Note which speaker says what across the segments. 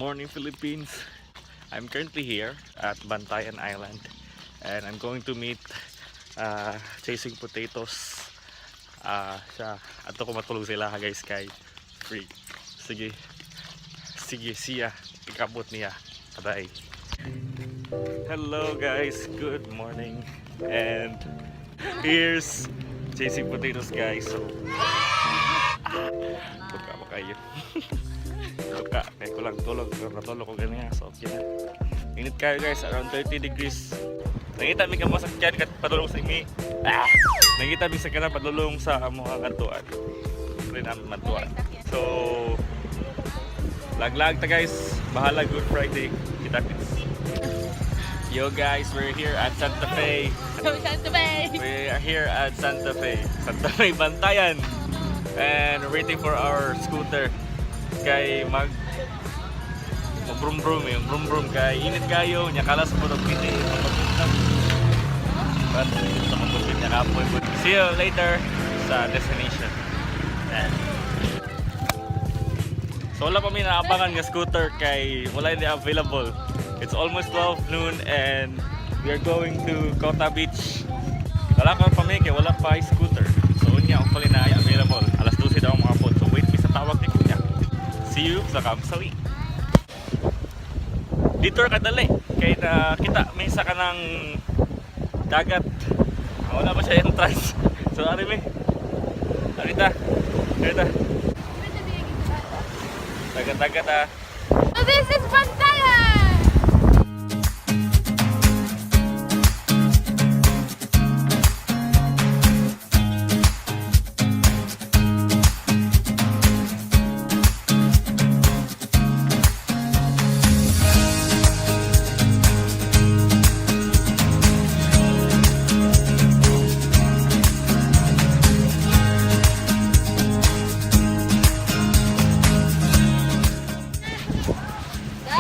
Speaker 1: Morning, Philippines. I'm currently here at Bantayan Island and I'm going to meet Chasing Potatoes. Siya, ato ko matulog sila guys, kay free. Sige. Sige, siya. Ikabot niya. Bye. Hello guys, good morning. And here's Chasing Potatoes, guys. So, tuka ba kayo? Tuka, kaya ko lang tulog, pero natulog ko ganyan. So okay na. Init kayo guys, around 30 degrees. Nangita mi kamo sakyan kat padulong sa imi. Ah! Nangita mi sa kana padulong sa among katuan. Free namin matuan. So, laglag ta guys. Bahala Good Friday. Kita kits. Yo guys, we're here at Santa Fe.
Speaker 2: Santa Fe!
Speaker 1: We are here at Santa Fe. Santa Fe, Bantayan. And we're waiting for our scooter. Kay mag brum brum eh, brum brum kay init kayo, nya kalas po og piti pagpunta. But sa magpupit niya kapoy. See you later sa destination. Ayan. So wala pa mi naabangan nga scooter kay wala hindi available. It's almost 12 noon and we are going to Kota Beach. Wala ka pa mi kay wala pa scooter. So unya hopefully na ay available. Alas 12 daw mga pod. So wait mi sa tawag ni kuya. See you sa Kamsawi. Dito ka dali kay na kita may isa ka ng dagat. Wala pa siya entrance. So ari mi. Arita. Arita. Dagat-dagat ah.
Speaker 2: So this is Bantayan!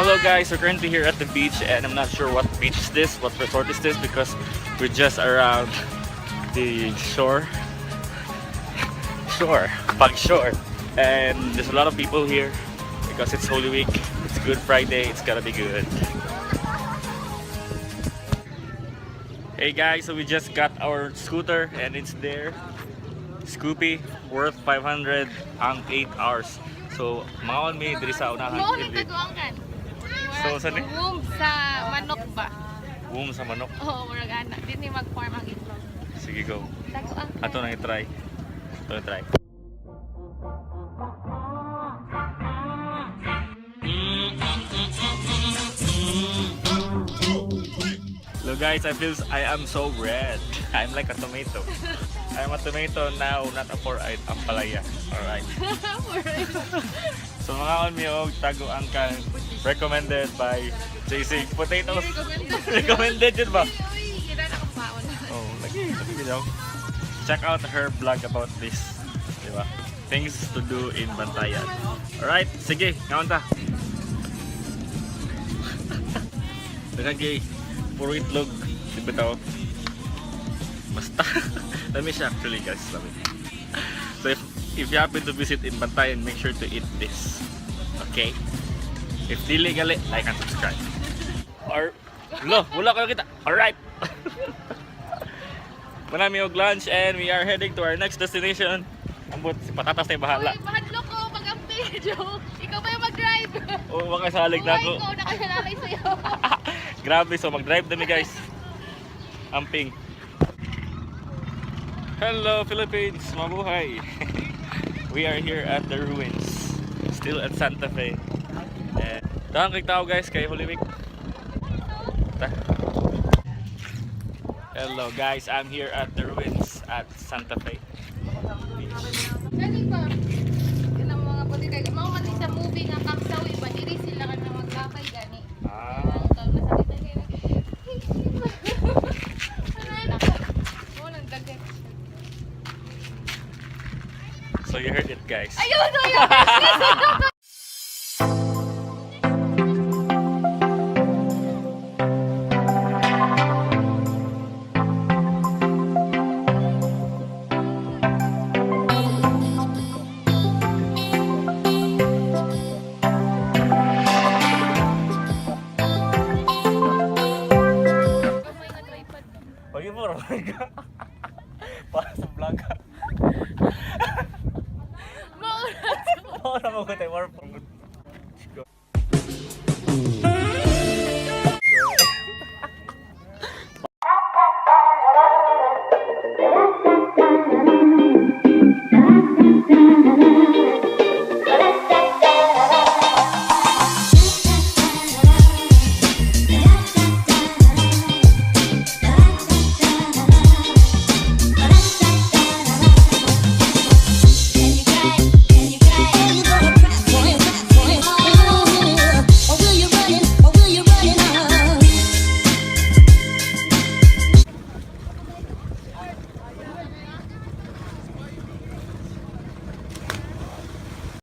Speaker 1: Hello guys, we're currently here at the beach and I'm not sure what beach is this, what resort is this, because we're just around the shore. Shore, pag shore. And there's a lot of people here because it's Holy Week, it's Good Friday, it's gonna be good. Hey guys, so we just got our scooter and it's there. Scoopy, worth 500 ang 8 hours. So, mga mi diri sa unahan.
Speaker 2: Mao ni taguangan.
Speaker 1: So, saan eh?
Speaker 2: Womb sa manok ba?
Speaker 1: Womb sa manok.
Speaker 2: Oo, murag ana. Di ni mag-farm ang itlog.
Speaker 1: Sige, go.
Speaker 2: Taguangkan.
Speaker 1: Ato na i-try. Ato na i-try. Look guys, I feel I am so red. I'm like a tomato. I'm a tomato now, not a four-eyed ampalaya. Alright. So mga on mi og tago angkan, recommended by JC Potatoes.
Speaker 2: Recommended.
Speaker 1: Recommended yun ba?
Speaker 2: Uy, kira na akong paon.
Speaker 1: Oh, lagi, lagi daw. Check out her vlog about this. Di ba? Things to do in Bantayan. Alright, sige, ngaon ta. Daghang puro itlog. Di ba tao? Basta. Lami siya actually guys. Lami. So if you happen to visit in Bantayan, make sure to eat this. Okay? If dili gali, like and subscribe. Or, lo, wala ko kita. Alright! Manami og lunch and we are heading to our next destination. Ambot, si Patatas na yung bahala.
Speaker 2: Uy, mahadlok ko mag-ampi. Joke. Ikaw ba yung mag-drive?
Speaker 1: Oo, baka salig na ako.
Speaker 2: Uy, ikaw nakasalalay sa'yo.
Speaker 1: Grabe, so mag-drive na mi guys. Amping. Hello Philippines, mabuhay. We are here at the ruins. Still at Santa Fe. And dahang kay tao guys kay Holy Week. Ta. Hello guys, I'm here at the ruins at Santa Fe Beach.
Speaker 2: Dali ba? Kanang mga puti kay mao man ni sa movie nga Kamsawi ba diri sila kanang maglakay gani.
Speaker 1: Ah.
Speaker 2: Ang tawag na sakit kay. Ano na? Mo nang dagat.
Speaker 1: So you heard it guys.
Speaker 2: Ayun, ayun.
Speaker 1: Maghimo ra man ka. Para sa vlog.
Speaker 2: Mao
Speaker 1: Mao ra mo ko tayo warp.